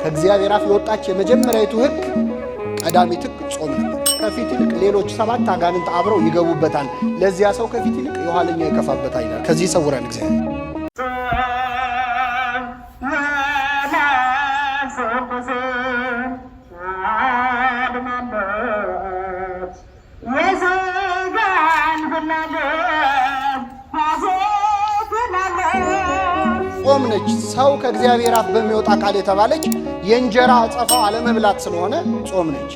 ከእግዚአብሔር አፍ የወጣች የመጀመሪያይቱ ሕግ ቀዳሚት ሕግ ጾም ነበር። ከፊት ይልቅ ሌሎች 7 አጋንንት አብረው ይገቡበታል። ለዚያ ሰው ከፊት ይልቅ የኋለኛው ይከፋበታል ይላል። ከዚህ ይሰውረን እግዚአብሔር። ጾም ነች። ሰው ከእግዚአብሔር አፍ በሚወጣ ቃል የተባለች የእንጀራ አጸፋው አለመብላት ስለሆነ ጾም ነች።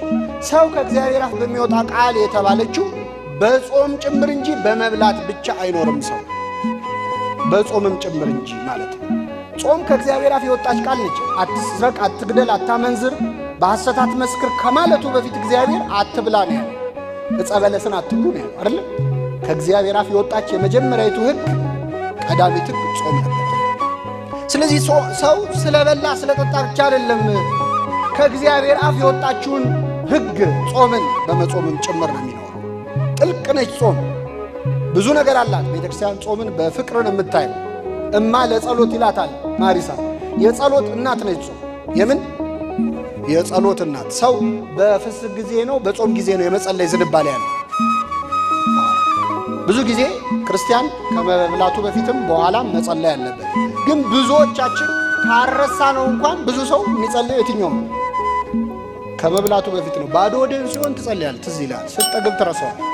ሰው ከእግዚአብሔር አፍ በሚወጣ ቃል የተባለችው በጾም ጭምር እንጂ በመብላት ብቻ አይኖርም። ሰው በጾምም ጭምር እንጂ ማለት ነው። ጾም ከእግዚአብሔር አፍ የወጣች ቃል ነች። አትስረቅ፣ አትግደል፣ አታመንዝር፣ በሐሰት አትመስክር ከማለቱ በፊት እግዚአብሔር አትብላ ነው ያለው። ዕፀ በለስን አትብሉ ነው ያለው አይደል? ከእግዚአብሔር አፍ የወጣች የመጀመሪያይቱ ሕግ ቀዳሚት ሕግ ጾም ነበር። ስለዚህ ሰው ስለበላ ስለጠጣ ብቻ አይደለም፣ ከእግዚአብሔር አፍ የወጣችውን ሕግ ጾምን በመጾምም ጭምር ነው የሚኖረው። ጥልቅ ነች ጾም፣ ብዙ ነገር አላት። ቤተክርስቲያን ጾምን በፍቅር ነው የምታየው። እማ ለጸሎት ይላታል ማሪሳ። የጸሎት እናት ነች ጾም። የምን የጸሎት እናት። ሰው በፍስክ ጊዜ ነው በጾም ጊዜ ነው የመጸለይ ዝንባሌ ያለው። ብዙ ጊዜ ክርስቲያን ከመብላቱ በፊትም በኋላም መጸለይ አለበት። ግን ብዙዎቻችን ካረሳ ነው እንኳን ብዙ ሰው የሚጸልየው የትኛው ነው? ከመብላቱ በፊት ነው። ባዶ ሆድህን ሲሆን ትጸልያለህ፣ ትዝ ይልሃል። ስትጠግብ ትረሳዋለህ።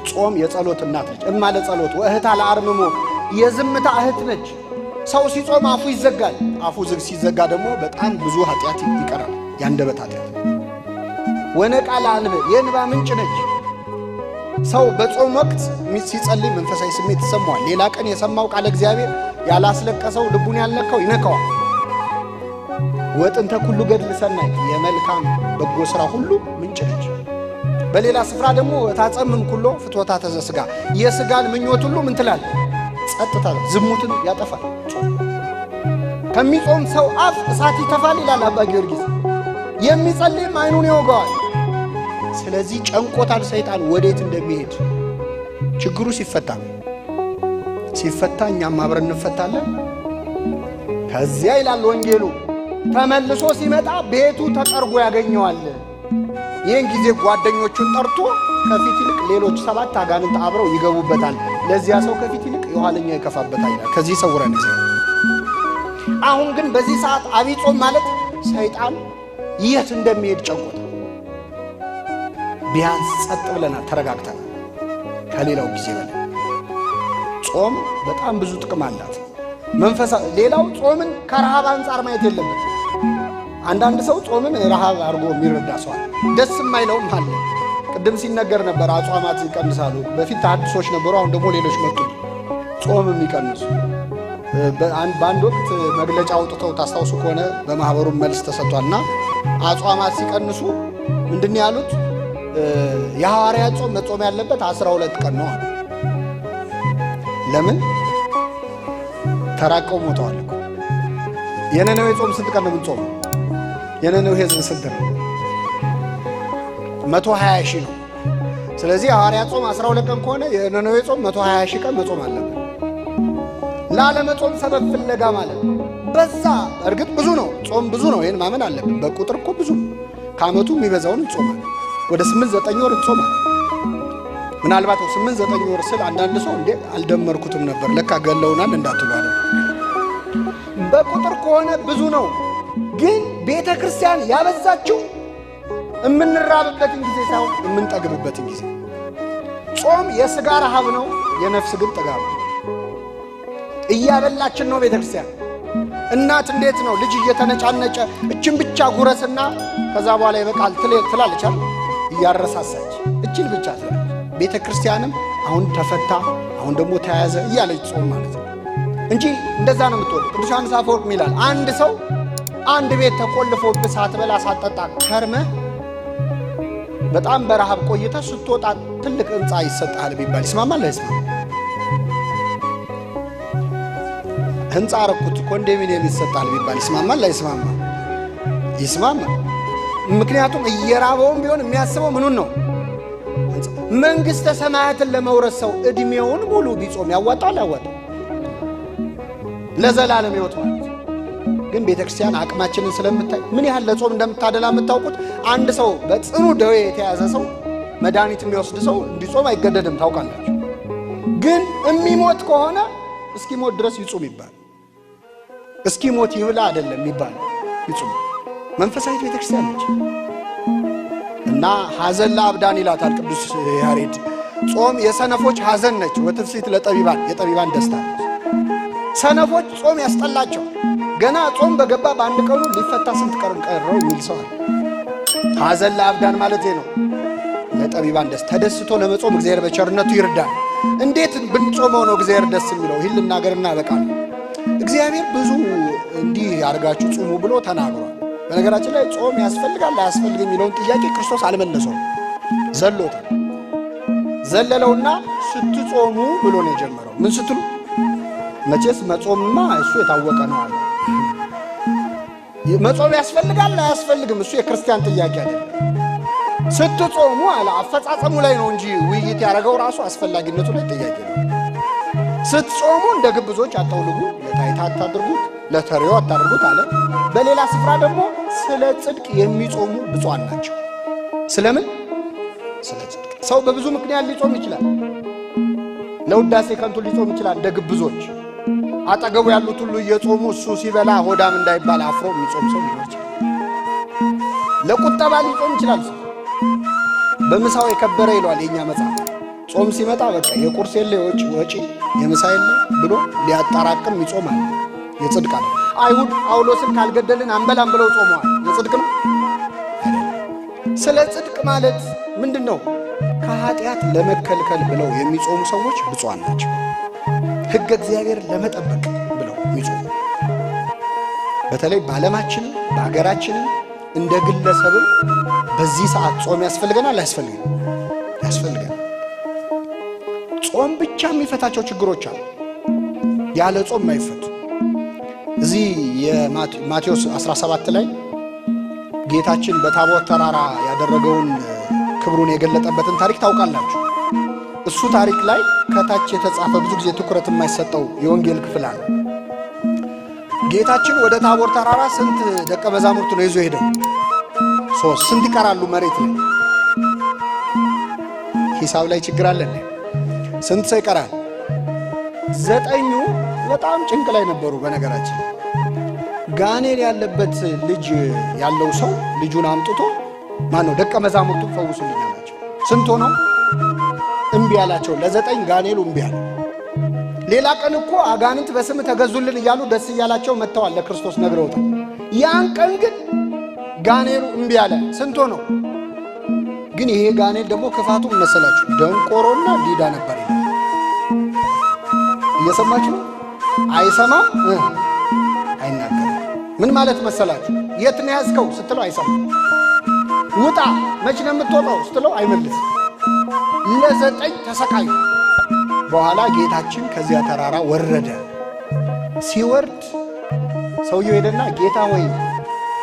ጾም የጸሎት እናት ነች። እማ ለጸሎት ወእህታ ለአርምሞ፣ የዝምታ እህት ነች። ሰው ሲጾም አፉ ይዘጋል። አፉ ዝግ ሲዘጋ ደግሞ በጣም ብዙ ኃጢአት ይቀራል፣ የአንደበት ኃጢአት። ወነቃ ለአንብ፣ የእንባ ምንጭ ነች። ሰው በጾም ወቅት ሲጸልይ መንፈሳዊ ስሜት ይሰማዋል። ሌላ ቀን የሰማው ቃለ እግዚአብሔር ያላስለቀሰው ልቡን ያልነካው ይነካዋል። ወጥንተ ኩሉ ገድል ሰናይ፣ የመልካም በጎ ስራ ሁሉ ምንጭ ነች። በሌላ ስፍራ ደግሞ ታጸምም ኩሎ ፍትወታ ተዘስጋ፣ የስጋን ምኞት ሁሉ ምን ትላለህ? ጸጥታ፣ ዝሙትን ያጠፋል። ከሚጾም ሰው አፍ እሳት ይተፋል ይላል አባ ጊዮርጊስ። የሚጸልይም አይኑን ይወጋዋል። ስለዚህ ጨንቆታል ሰይጣን ወዴት እንደሚሄድ። ችግሩ ሲፈታ ሲፈታ እኛም አብረን እንፈታለን። ከዚያ ይላል ወንጌሉ ተመልሶ ሲመጣ ቤቱ ተጠርጎ ያገኘዋል። ይህን ጊዜ ጓደኞቹን ጠርቶ ከፊት ይልቅ ሌሎች 7 አጋንንት አብረው ይገቡበታል። ለዚያ ሰው ከፊት ይልቅ የኋለኛው ይከፋበታል ይላል። ከዚህ ይሰውረን እግዚአብሔር። አሁን ግን በዚህ ሰዓት ዐቢይ ጾም ማለት ሰይጣን የት እንደሚሄድ ጨንቆታል። ቢያንስ ጸጥ ብለናል፣ ተረጋግተናል ከሌላው ጊዜ በላይ። ጾም በጣም ብዙ ጥቅም አላት። ሌላው ጾምን ከረሃብ አንጻር ማየት የለበትም። አንዳንድ ሰው ጾምን ረሃብ አድርጎ የሚረዳ ሰው አለ፣ ደስ የማይለውም አለ። ቅድም ሲነገር ነበር አጽዋማት ይቀንሳሉ። በፊት ተሐድሶች ነበሩ፣ አሁን ደግሞ ሌሎች መጡ ጾም የሚቀንሱ። በአንድ ወቅት መግለጫ አውጥተው ታስታውሱ ከሆነ በማህበሩ መልስ ተሰጥቷልና አጽዋማት ሲቀንሱ ምንድነው ያሉት? የሐዋርያት ጾም መጾም ያለበት 12 ቀን ነው አሉ። ለምን? ተራቀው ሞተዋል እኮ። የነነዌ ጾም ስንት ቀን ነው የምንጾመው? የነነዌ ሕዝብ ስንት ነው? 120 ሺህ ነው። ስለዚህ የሐዋርያት ጾም 12 ቀን ከሆነ የነነዌ ጾም 120 ሺህ ቀን መጾም አለበት። ላለመጾም ሰበብ ፍለጋ ማለት ነው። በዛ እርግጥ ብዙ ነው ጾም ብዙ ነው፣ ይሄን ማመን አለብን። በቁጥር እኮ ብዙ ነው። ከዓመቱ የሚበዛውን እንጾማለን። ወደ 8-9 ወር እንጾማለን። ምናልባት 8-9 ወር ስል አንዳንድ ሰው እንዴ አልደመርኩትም ነበር ለካ ገለውናል እንዳትሉ አይደል። በቁጥር ከሆነ ብዙ ነው። ግን ቤተክርስቲያን ያበዛችው እምንራብበትን ጊዜ ሳይሆን እምንጠግብበትን ጊዜ። ጾም የስጋ ረሃብ ነው፣ የነፍስ ግን ጥጋብ ነው። እያበላችን ነው ቤተክርስቲያን። እናት እንዴት ነው ልጅ እየተነጫነጨ እችን ብቻ ጉረስና ከዛ በኋላ ይበቃል ትላለች አይደል? እያረሳሳች እችን ብቻ ትላለች። ቤተክርስቲያንም አሁን ተፈታ አሁን ደግሞ ተያዘ እያለች ጾም ማለት ነው እንጂ እንደዛ ነው የምትወደው። ቅዱስ ዮሐንስ አፈወርቅ ይላል አንድ ሰው አንድ ቤት ተቆልፎብህ ሳትበላ ሳትጠጣ ከርመህ በጣም በረሃብ ቆይተህ ስትወጣ ትልቅ ህንጻ ይሰጥሃል ቢባል ይስማማል አይስማማም? ህንጻ አረኩት ኮንዶሚኒየም ይሰጣል ቢባል ይስማማል አይስማማም? ይስማማል። ምክንያቱም እየራበውም ቢሆን የሚያስበው ምኑን ነው? መንግስተ ሰማያትን ለመውረስ ሰው እድሜውን ሙሉ ቢጾም ያዋጣል አያዋጣም? ለዘላለም ሕይወት ማለት ግን ቤተክርስቲያን አቅማችንን ስለምታይ ምን ያህል ለጾም እንደምታደላ የምታውቁት፣ አንድ ሰው በጽኑ ደዌ የተያዘ ሰው መድኃኒት የሚወስድ ሰው እንዲጾም አይገደድም፣ ታውቃላችሁ። ግን የሚሞት ከሆነ እስኪሞት ድረስ ይጹም ይባል። እስኪሞት ይብላ አይደለም ይባል፣ ይጹም። መንፈሳዊት ቤተክርስቲያን ነች። እና ሐዘን ለአብዳን ይላታል ቅዱስ ያሬድ። ጾም የሰነፎች ሐዘን ነች፣ ወትፍሲት ለጠቢባን የጠቢባን ደስታ ነች። ሰነፎች ጾም ያስጠላቸው፣ ገና ጾም በገባ በአንድ ቀኑ ሊፈታ ስንት ቀን ቀረው የሚል ሰው አለ። ሐዘን ለአብዳን ማለት ነው። ለጠቢባን ደስ ተደስቶ ለመጾም እግዚአብሔር በቸርነቱ ይርዳል። እንዴት ብንጾመው ነው እግዚአብሔር ደስ የሚለው? ይህን ልናገርና በቃል እግዚአብሔር ብዙ እንዲህ አድርጋችሁ ጹሙ ብሎ ተናግሯል። በነገራችን ላይ ጾም ያስፈልጋል አያስፈልግም የሚለውን ጥያቄ ክርስቶስ አልመለሰውም፣ ዘሎታል። ዘለለውና ስትጾሙ ብሎ ነው የጀመረው። ምን ስትሉ? መቼስ መጾምማ እሱ የታወቀ ነው አለ። መጾም ያስፈልጋል አያስፈልግም እሱ የክርስቲያን ጥያቄ አይደለም። ስትጾሙ አለ። አፈጻጸሙ ላይ ነው እንጂ ውይይት ያደረገው ራሱ አስፈላጊነቱ ላይ ጥያቄ ነው። ስትጾሙ እንደ ግብዞች አጠውልጉ፣ ለታይታ አታድርጉት፣ ለተሪዮ አታድርጉት አለ። በሌላ ስፍራ ደግሞ ስለ ጽድቅ የሚጾሙ ብፁዓን ናቸው። ስለምን? ስለ ጽድቅ። ሰው በብዙ ምክንያት ሊጾም ይችላል። ለውዳሴ ከንቱ ሊጾም ይችላል። እንደ ግብዞች አጠገቡ ያሉት ሁሉ እየጾሙ እሱ ሲበላ ሆዳም እንዳይባል አፍሮ የሚጾም ሰው ሊኖር ይችላል። ለቁጠባ ሊጾም ይችላል። ሰው በምሳው የከበረ ይለዋል የኛ መጽሐፍ። ጾም ሲመጣ በቃ የቁርስ የለ የወጪ ወጪ የምሳ የለ ብሎ ሊያጠራቅም ይጾማል። የጽድቅ አለ። አይሁድ ጳውሎስን ካልገደልን አንበላም ብለው ጾመዋል። የጽድቅ ነው አይደለም። ስለ ጽድቅ ማለት ምንድን ነው? ከኃጢአት ለመከልከል ብለው የሚጾሙ ሰዎች ብፁዓን ናቸው። ሕገ እግዚአብሔር ለመጠበቅ ብለው የሚጾሙ በተለይ በዓለማችንም በሀገራችንም እንደ ግለሰብም በዚህ ሰዓት ጾም ያስፈልገናል። አያስፈልግም? ያስፈልገናል። ጾም ብቻ የሚፈታቸው ችግሮች አሉ፣ ያለ ጾም የማይፈቱ። እዚህ የማቴዎስ 17 ላይ ጌታችን በታቦር ተራራ ያደረገውን ክብሩን የገለጠበትን ታሪክ ታውቃላችሁ። እሱ ታሪክ ላይ ከታች የተጻፈ ብዙ ጊዜ ትኩረት የማይሰጠው የወንጌል ክፍል አለ። ጌታችን ወደ ታቦር ተራራ ስንት ደቀ መዛሙርት ነው ይዞ ሄደው? 3። ስንት ይቀራሉ መሬት ላይ? ሂሳብ ላይ ችግር አለ። ስንት ሰው ይቀራል? 9ኙ በጣም ጭንቅ ላይ ነበሩ። በነገራችን ጋኔል ያለበት ልጅ ያለው ሰው ልጁን አምጥቶ ማነው ደቀ መዛሙርቱን ፈውሱልኝ አላቸው። ስንት ሆነው እምቢ አላቸው። ለ9 ጋኔሉ እምቢ አለ። ሌላ ቀን እኮ አጋንንት በስም ተገዙልን እያሉ ደስ እያላቸው መጥተዋል፣ ለክርስቶስ ነግረውታል። ያን ቀን ግን ጋኔሉ እምቢ አለ። ስንት ሆነው? ግን ይሄ ጋኔል ደግሞ ክፋቱ መሰላችሁ ደንቆሮና ዲዳ ነበር ይላል። እየሰማችሁ ነው? አይሰማም፣ አይናገርም። ምን ማለት መሰላችሁ? የት ነው ያዝከው ስትለው አይሰማም። ውጣ መች ነው የምትወጣው ስትለው አይመልስም። ለ9 ተሰቃዩ። በኋላ ጌታችን ከዚያ ተራራ ወረደ። ሲወርድ ሰውየው ሄደና ጌታ ሆይ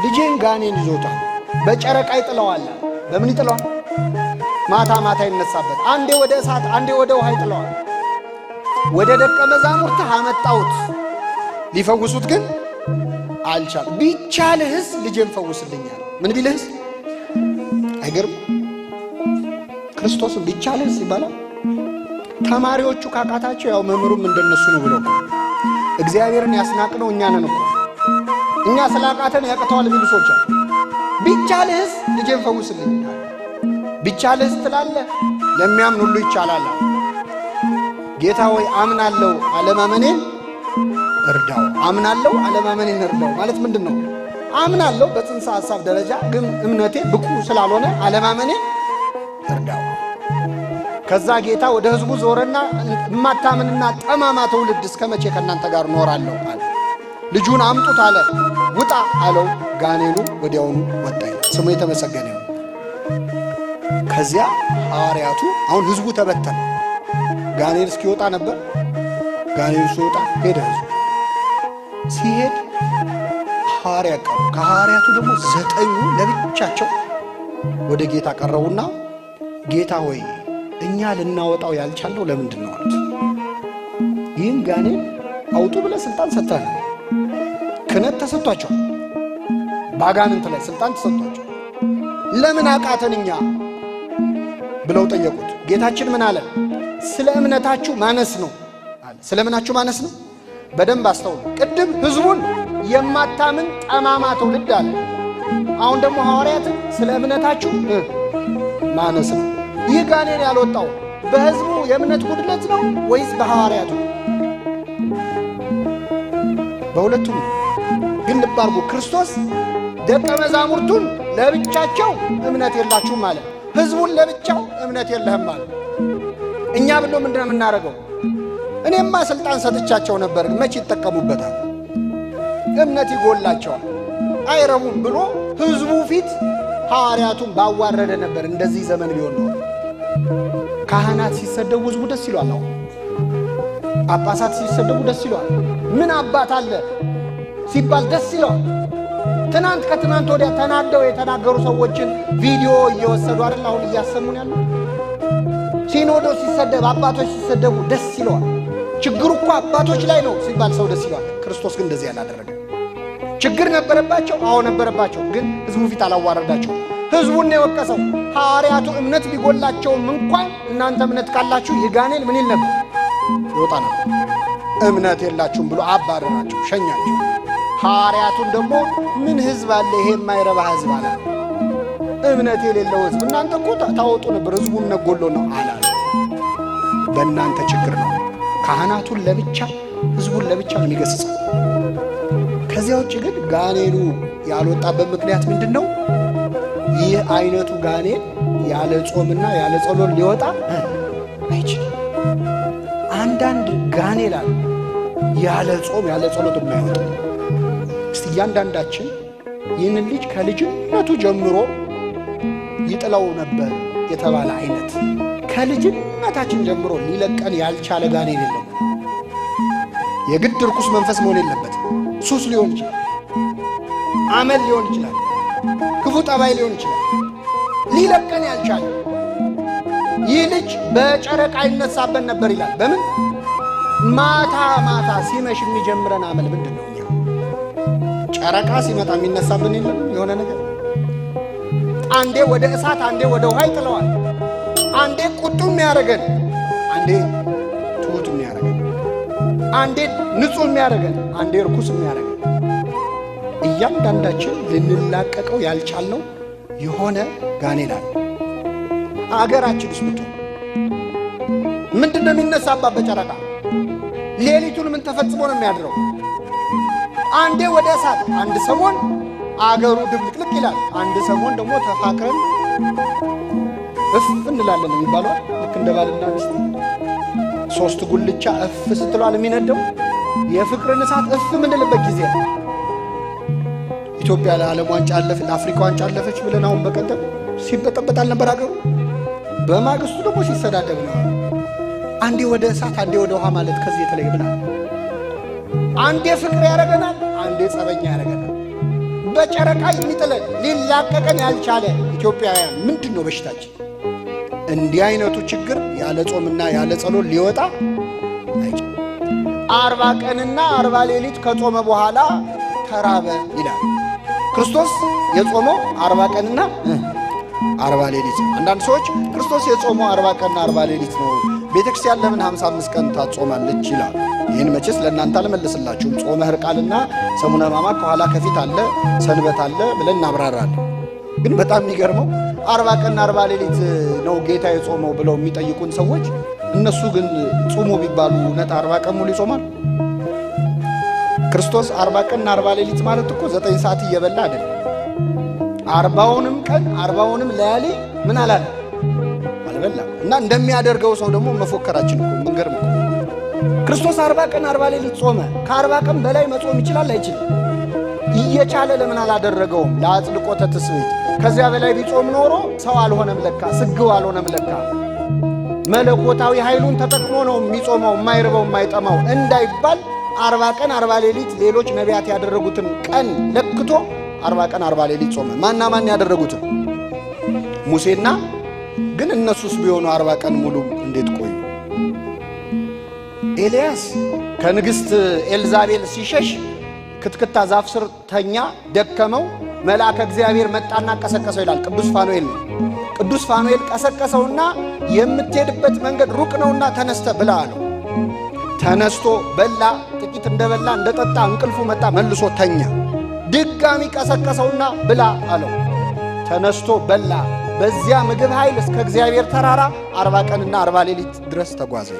ልጄን ጋኔን ይዞታል፣ በጨረቃ ይጥለዋል። በምን ይጥለዋል? ማታ ማታ ይነሳበት፣ አንዴ ወደ እሳት አንዴ ወደ ውሃ ይጥለዋል። ወደ ደቀ መዛሙርትህ አመጣሁት፣ ሊፈውሱት ግን አልቻሉም። ቢቻልህስ ልጄን ፈውስልኛል። ምን ቢልህስ? አይገርም? ክርስቶስም ቢቻልህስ ይባላል። ተማሪዎቹ ካቃታቸው ያው መምህሩም እንደነሱ ነው ብለው እግዚአብሔርን ያስናቅነው እኛ ነን እኮ። እኛ ስላቃተን ያቅተዋል የሚሉ ሰዎች አሉ። ቢቻልህስ ልጄን ፈውስልኝ። ቢቻልህስ ትላለህ፣ ለሚያምን ሁሉ ይቻላል። ጌታ ሆይ አምናለሁ አለማመኔን እርዳው። አምናለሁ አለማመኔን እርዳው ማለት ምንድን ነው? አምናለሁ በጽንሰ ሐሳብ ደረጃ ግን እምነቴ ብቁ ስላልሆነ አለማመኔን እርዳው። ከዛ ጌታ ወደ ህዝቡ ዞረና እማታምንና ጠማማ ትውልድ እስከ መቼ ከእናንተ ጋር እኖራለሁ አለ። ልጁን አምጡት አለ። ውጣ አለው። ጋኔኑ ወዲያውኑ ወጣ። ስሙ የተመሰገነ ይሁን። ከዚያ ሐዋርያቱ አሁን ህዝቡ ተበተነ። ጋኔን እስኪወጣ ነበር። ጋኔኑ ሲወጣ ሄደ ህዝቡ። ሲሄድ ሐዋርያ ቀሩ። ከሐዋርያቱ ደግሞ 9ኙ ለብቻቸው ወደ ጌታ ቀረቡና ጌታ ሆይ እኛ ልናወጣው ያልቻልነው ለምንድን ነው አሉት። ይህን ጋኔን አውጡ ብለህ ስልጣን ሰጥተህ ክህነት ተሰጥቷቸዋል። በአጋንንት ላይ ስልጣን ተሰጥቷቸዋል። ለምን አቃተን እኛ ብለው ጠየቁት። ጌታችን ምን አለ? ስለ እምነታችሁ ማነስ ነው አለ። ስለ እምናችሁ ማነስ ነው። በደንብ አስተውሉ። ቅድም ህዝቡን የማታምን ጠማማ ትውልድ አለ። አሁን ደግሞ ሐዋርያትን ስለ እምነታችሁ ማነስ ነው። ይህ ጋኔን ያልወጣው በህዝቡ የእምነት ጉድለት ነው ወይስ በሐዋርያቱ? በሁለቱም ነው። ግን ልብ አድርጉ፣ ክርስቶስ ደቀ መዛሙርቱን ለብቻቸው እምነት የላችሁም አለ። ህዝቡን ለብቻው እምነት የለህም አለ። እኛ ብሎ ምንድን ነው የምናደርገው? እኔማ ስልጣን ሰጥቻቸው ነበር፣ መቼ ይጠቀሙበታል? እምነት ይጎላቸዋል፣ አይረቡም ብሎ ህዝቡ ፊት ሐዋርያቱን ባዋረደ ነበር። እንደዚህ ዘመን ቢሆን ነው። ካህናት ሲሰደቡ ህዝቡ ደስ ይሏል። አሁን ጳጳሳት ሲሰደቡ ደስ ይለዋል። ምን አባት አለ ሲባል ደስ ይለዋል። ትናንት ከትናንት ወዲያ ተናደው የተናገሩ ሰዎችን ቪዲዮ እየወሰዱ አይደል አሁን እያሰሙን ያሉ። ሲኖዶስ ሲሰደብ፣ አባቶች ሲሰደቡ ደስ ይለዋል። ችግሩ እኮ አባቶች ላይ ነው ሲባል ሰው ደስ ይለዋል። ክርስቶስ ግን እንደዚህ ያላደረገ። ችግር ነበረባቸው፣ አዎ ነበረባቸው። ግን ህዝቡ ፊት አላዋረዳቸው። ህዝቡን ነው የወቀሰው። ሐዋርያቱ እምነት ቢጎላቸውም እንኳን እናንተ እምነት ካላችሁ ይህ ጋኔን ምን ይል ነበር? ይወጣ ነበር። እምነት የላችሁም ብሎ አባረራቸው፣ ሸኛቸው። ሐዋርያቱን ደግሞ ምን ህዝብ አለ ይሄ የማይረባ ህዝብ አለ። እምነት የሌለው ህዝብ እናንተ እኮ ታወጡ ነበር፣ ህዝቡ እምነት ጎሎ ነው አላለ። በእናንተ ችግር ነው። ካህናቱን ለብቻ ህዝቡን ለብቻ ነው የሚገስጸው። ከዚያ ውጭ ግን ጋኔኑ ያልወጣበት ምክንያት ምንድን ነው? ይህ አይነቱ ጋኔን ያለ ጾምና ያለ ጸሎት ሊወጣ አይችልም። አንዳንድ ጋኔን አለ ያለ ጾም ያለ ጸሎት የማይወጣ። እስቲ እያንዳንዳችን ይህንን ልጅ ከልጅነቱ ጀምሮ ይጥለው ነበር የተባለ አይነት ከልጅነታችን ጀምሮ ሊለቀን ያልቻለ ጋኔን የለም። የግድ ርኩስ መንፈስ መሆን የለበትም። ሱስ ሊሆን ይችላል፣ አመል ሊሆን ይችላል፣ ክፉ ጠባይ ሊሆን ይችላል። ሊለቀን ያልቻለ ይህ ልጅ በጨረቃ ይነሳበት ነበር ይላል። በምን ማታ ማታ ሲመሽ የሚጀምረን አመል ምንድን ነው? እኛ ጨረቃ ሲመጣ የሚነሳብን የለም የሆነ ነገር አንዴ ወደ እሳት አንዴ ወደ ውሃ ይጥለዋል። አንዴ ቁጡ የሚያደርገን፣ አንዴ ትሁት የሚያደርገን፣ አንዴ ንጹሕ የሚያደርገን፣ አንዴ ርኩስ የሚያደርገን። እያንዳንዳችን ልንላቀቀው ያልቻልነው የሆነ ጋኔን አለ። አገራችን ውስጥ ብትሆን ምንድን ነው የሚነሳባት በጨረቃ? ሌሊቱን ምን ተፈጽሞ ነው የሚያድረው? አንዴ ወደ እሳት፣ አንድ ሰሞን አገሩ ድብልቅልቅ ይላል። አንድ ሰሞን ደግሞ ተፋቅረን እፍ እንላለን የሚባለው ልክ እንደ ባልና ሚስት ሶስት ጉልቻ እፍ ስትሏል የሚነደው የፍቅርን እሳት እፍ የምንልበት ጊዜ ነው። ኢትዮጵያ ለዓለም ዋንጫ አለፈ፣ ለአፍሪካ ዋንጫ አለፈች ብለን አሁን በቀደም ሲበጠበጥ አልነበር አገሩ። በማግስቱ ደግሞ ሲሰዳደብ ነው። አንዴ ወደ እሳት አንዴ ወደ ውሃ ማለት ከዚህ የተለየ ብላል። አንዴ ፍቅር ያደርገናል፣ አንዴ ጸበኛ ያደርገናል። በጨረቃ የሚጥለን ሊላቀቀን ያልቻለ ኢትዮጵያውያን ምንድን ነው በሽታችን? እንዲህ አይነቱ ችግር ያለ ጾምና ያለ ጸሎት ሊወጣ አይችልም። 40 ቀንና 40 ሌሊት ከጾመ በኋላ ተራበ ይላል። ክርስቶስ የጾመው 40 ቀንና 40 ሌሊት ነው። አንዳንድ ሰዎች ክርስቶስ የጾመው 40 ቀንና 40 ሌሊት ነው፣ ቤተክርስቲያን ለምን 55 ቀን ታጾማለች ይላል። ይህን መቼስ ለእናንተ አልመልስላችሁም። ጾመ ሕርቃልና ሰሙነ ሕማማት ከኋላ ከፊት አለ፣ ሰንበት አለ ብለን እናብራራለን። ግን በጣም የሚገርመው 40 ቀንና 40 ሌሊት ነው ጌታ የጾመው ብለው የሚጠይቁን ሰዎች እነሱ ግን ጹሙ ቢባሉ እውነት 40 ቀን ሙሉ ይጾማል? ክርስቶስ 40 ቀንና 40 ሌሊት ማለት እኮ 9 ሰዓት እየበላ አይደለም። 40ውንም ቀን 40ውንም ሌሊት ምን አላለ አልበላም። እና እንደሚያደርገው ሰው ደግሞ መፎከራችን እኮ ምንገርም እኮ። ክርስቶስ 40 ቀን 40 ሌሊት ጾመ። ከ40 ቀን በላይ መጾም ይችላል አይችልም? እየቻለ ለምን አላደረገውም? ለአጽድቆተ ትስብእት። ከዚያ በላይ ቢጾም ኖሮ ሰው አልሆነም ለካ፣ ስግው አልሆነም ለካ። መለኮታዊ ኃይሉን ተጠቅሞ ነው የሚጾመው የማይርበው የማይጠማው እንዳይባል 40 ቀን 40 ሌሊት ሌሎች ነቢያት ያደረጉትን ቀን ለክቶ 40 ቀን 40 ሌሊት ጾመ። ማና ማን ያደረጉትን? ሙሴና። ግን እነሱስ ቢሆኑ 40 ቀን ሙሉ እንዴት ቆዩ? ኤልያስ ከንግሥት ኤልዛቤል ሲሸሽ ክትክታ ዛፍ ስር ተኛ፣ ደከመው። መልአከ እግዚአብሔር መጣና ቀሰቀሰው ይላል። ቅዱስ ፋኑኤል ነው። ቅዱስ ፋኑኤል ቀሰቀሰውና የምትሄድበት መንገድ ሩቅ ነውና ተነስተ ብላ አለው። ተነስቶ በላ። ጥቂት እንደበላ እንደጠጣ እንቅልፉ መጣ፣ መልሶ ተኛ። ድጋሚ ቀሰቀሰውና ብላ አለው። ተነስቶ በላ። በዚያ ምግብ ኃይል እስከ እግዚአብሔር ተራራ 40 ቀንና 40 ሌሊት ድረስ ተጓዘ።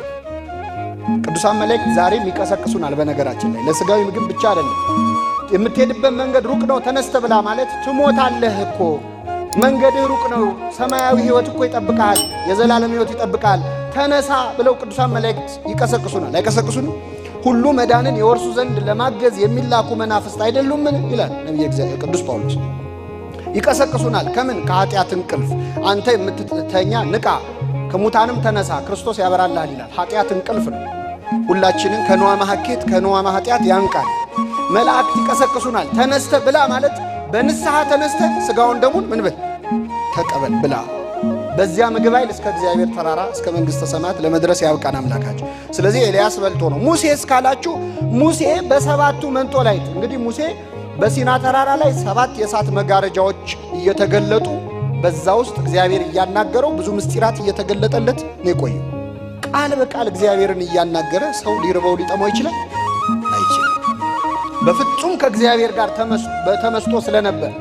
ቅዱሳን መላእክት ዛሬም ይቀሰቅሱናል። በነገራችን ላይ ለስጋዊ ምግብ ብቻ አይደለም። የምትሄድበት መንገድ ሩቅ ነው ተነስተ ብላ ማለት ትሞታለህ እኮ፣ መንገድህ ሩቅ ነው፣ ሰማያዊ ሕይወት እኮ ይጠብቃል፣ የዘላለም ሕይወት ይጠብቃል፣ ተነሳ ብለው ቅዱሳን መላእክት ይቀሰቅሱናል። አይቀሰቅሱንም? ሁሉ መዳንን የወርሱ ዘንድ ለማገዝ የሚላኩ መናፍስት አይደሉምን? ይላል ነቢየ እግዚአብሔር ቅዱስ ጳውሎስ። ይቀሰቅሱናል። ከምን? ከኃጢአት እንቅልፍ። አንተ የምትተኛ ንቃ፣ ከሙታንም ተነሳ፣ ክርስቶስ ያበራልሃል ይላል። ኃጢአት እንቅልፍ ነው። ሁላችንን ከንዋመ ሀኬት ከንዋመ ኃጢአት ያንቃል። መላእክት ይቀሰቅሱናል። ተነስተ ብላ ማለት በንስሐ ተነስተ ስጋውን ደሙን ምን ብል ተቀበል ብላ። በዚያ ምግብ ኃይል እስከ እግዚአብሔር ተራራ እስከ መንግሥተ ሰማያት ለመድረስ ያብቃን አምላካችን። ስለዚህ ኤልያስ በልቶ ነው። ሙሴ እስካላችሁ ሙሴ በሰባቱ መንጦላዕት፣ እንግዲህ ሙሴ በሲና ተራራ ላይ 7 የእሳት መጋረጃዎች እየተገለጡ በዛ ውስጥ እግዚአብሔር እያናገረው ብዙ ምስጢራት እየተገለጠለት ነው የቆየው። ቃል በቃል እግዚአብሔርን እያናገረ ሰው ሊርበው ሊጠማው ይችላል? አይችልም። በፍጹም ከእግዚአብሔር ጋር በተመስጦ ስለነበር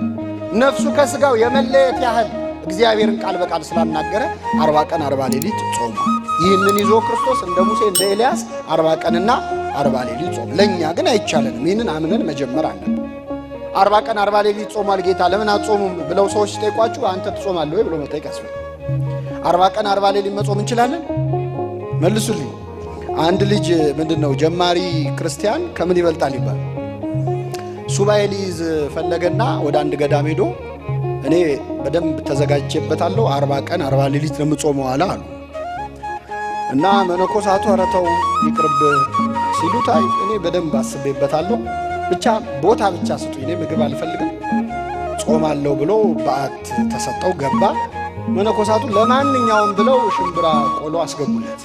ነፍሱ ከስጋው የመለየት ያህል እግዚአብሔርን ቃል በቃል ስላናገረ 40 ቀን 40 ሌሊት ጾሟል። ይህንን ይዞ ክርስቶስ እንደ ሙሴ እንደ ኤልያስ 40 ቀንና 40 ሌሊት ጾም። ለኛ ግን አይቻለንም። ይህንን አምነን መጀመር አለብን። 40 ቀን 40 ሌሊት ጾሟል ጌታ ለምን አትጾሙም ብለው ሰዎች ሲጠይቋችሁ አንተ ትጾማለህ ወይ ብሎ መጠየቅ ያስፈልጋል። 40 ቀን 40 ሌሊት መጾም እንችላለን? መልሱልኝ። አንድ ልጅ ምንድነው ጀማሪ ክርስቲያን ከምን ይበልጣል ይባል ሱባኤ ሊይዝ ፈለገና ወደ አንድ ገዳም ሄዶ እኔ በደንብ ተዘጋጅቼበታለሁ 40 ቀን 40 ሌሊት ነው የምጾመው አለ አሉ። እና መነኮሳቱ ኧረ ተው ይቅርብ ሲሉት አይ እኔ በደንብ አስቤበታለሁ ብቻ ቦታ ብቻ ስጡኝ እኔ ምግብ አልፈልግም ጾማለሁ ብሎ በዓት ተሰጠው ገባ። መነኮሳቱ ለማንኛውም ብለው ሽምብራ ቆሎ አስገቡለት።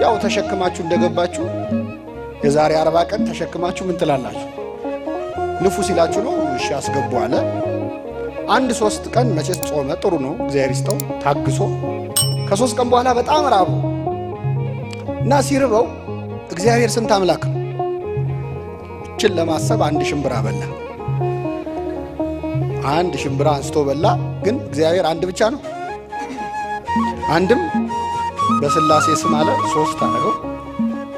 ያው ተሸክማችሁ እንደገባችሁ የዛሬ 40 ቀን ተሸክማችሁ ምን ትላላችሁ? ንፉ ሲላችሁ ነው እሺ አስገቡ አለ። አንድ 3 ቀን መቼስ ጾመ፣ ጥሩ ነው እግዚአብሔር ይስጠው ታግሶ። ከ3 ቀን በኋላ በጣም ራበው እና ሲርበው እግዚአብሔር ስንት አምላክ ነው። እችን ለማሰብ አንድ ሽምብራ በላ። አንድ ሽምብራ አንስቶ በላ። ግን እግዚአብሔር አንድ ብቻ ነው። አንድም በስላሴ ስም አለ 3 አደረገው።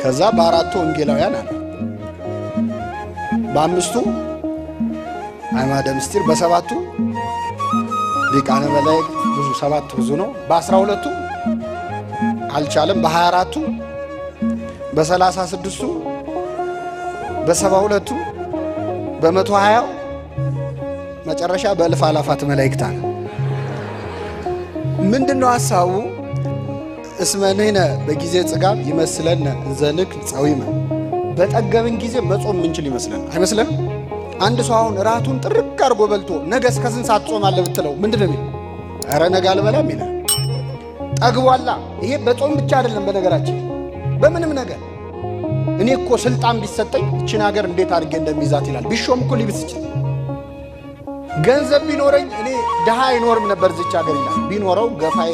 ከዛ በአራቱ ወንጌላውያን አለ፣ በአምስቱ አዕማደ ምስጢር፣ በሰባቱ ሊቃነ መላእክት ብዙ 7 ብዙ ነው። በ12ቱ አልቻለም። በ24ቱ፣ በ36ቱ፣ በ72ቱ፣ በ120 መጨረሻ በእልፍ አላፋት መላእክት አለ። ምንድነው ሐሳቡ? እስመ ንሕነ በጊዜ ጽጋብ ይመስለነ እንዘንክ ጸዊመ። በጠገብን ጊዜ መጾም ምንችል ይመስለናል። አይመስለንም? አንድ ሰው አሁን እራቱን ጥርቅ አድርጎ በልቶ ነገ እስከ ስንት ሰዓት ትጾማለህ ብትለው ምንድነው የሚለው? ኧረ ነገ አልበላም ይላል። ጠግቧላ። ይሄ በጾም ብቻ አይደለም በነገራችን በምንም ነገር። እኔ እኮ ስልጣን ቢሰጠኝ እቺን ሀገር እንዴት አድርጌ እንደሚይዛት ይላል። ቢሾም እኮ ሊብስ ይችላል። ገንዘብ ቢኖረኝ እኔ ድሃ አይኖርም ነበር እዚች ሀገር ይላል። ቢኖረው ገፋዬ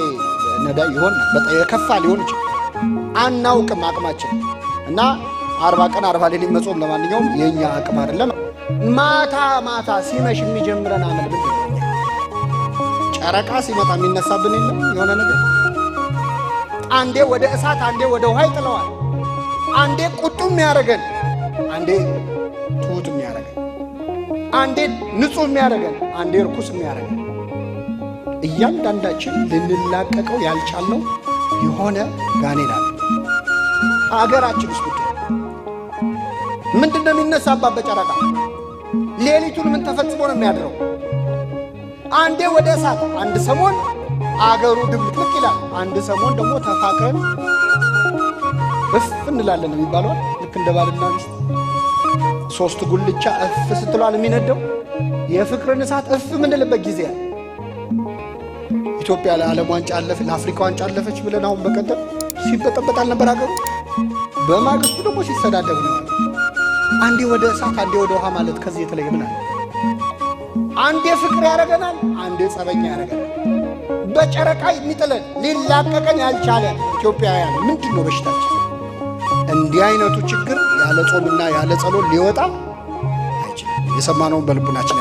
ነዳይ ይሆን ነበር፣ የከፋ ሊሆን ይችላል። አናውቅም አቅማችን። እና 40 ቀን 40 ሌሊት መጾም ለማንኛውም የኛ አቅም አይደለም። ማታ ማታ ሲመሽ የሚጀምረን አመል ምንድን ነው? ጨረቃ ሲመጣ የሚነሳብን የለም የሆነ ነገር። አንዴ ወደ እሳት አንዴ ወደ ውሃ ይጥለዋል። አንዴ ቁጡ የሚያረገን፣ አንዴ ትሁት የሚያረገን፣ አንዴ ንጹህ የሚያረገን፣ አንዴ ርኩስ የሚያረገን። እያንዳንዳችን ልንላቀቀው ያልቻልነው የሆነ ጋኔን አለ አገራችን ውስጥ። ጉዳይ ምንድነው የሚነሳባት በጨረቃ? ሌሊቱን ምን ተፈጽሞ ነው የሚያድረው? አንዴ ወደ እሳት፣ አንድ ሰሞን አገሩ ድብልቅልቅ ይላል፣ አንድ ሰሞን ደግሞ ተፋቅረን እፍ እንላለን የሚባለው ልክ እንደ ባልና ሚስት 3 ጉልቻ እፍ ስትሏል የሚነደው የፍቅርን እሳት እፍ የምንልበት ጊዜ አለ። ኢትዮጵያ ለዓለም ዋንጫ አለፈ፣ ለአፍሪካ ዋንጫ አለፈች ብለን አሁን በቀደም ሲበጠበጥ አልነበር አገሩ? በማግስቱ ደግሞ ሲሰዳደብ ነው። አንዴ ወደ እሳት አንዴ ወደ ውሃ ማለት ከዚህ የተለየ ምን አለ? አንዴ ፍቅር ያደርገናል፣ አንዴ ጸበኛ ያደርገናል። በጨረቃ የሚጥለን ሊላቀቀን ያልቻለ ኢትዮጵያውያን ምንድን ነው በሽታችን? እንዲህ አይነቱ ችግር ያለ ጾምና ያለ ጸሎት ሊወጣ አይችልም። የሰማነውን በልቡናችን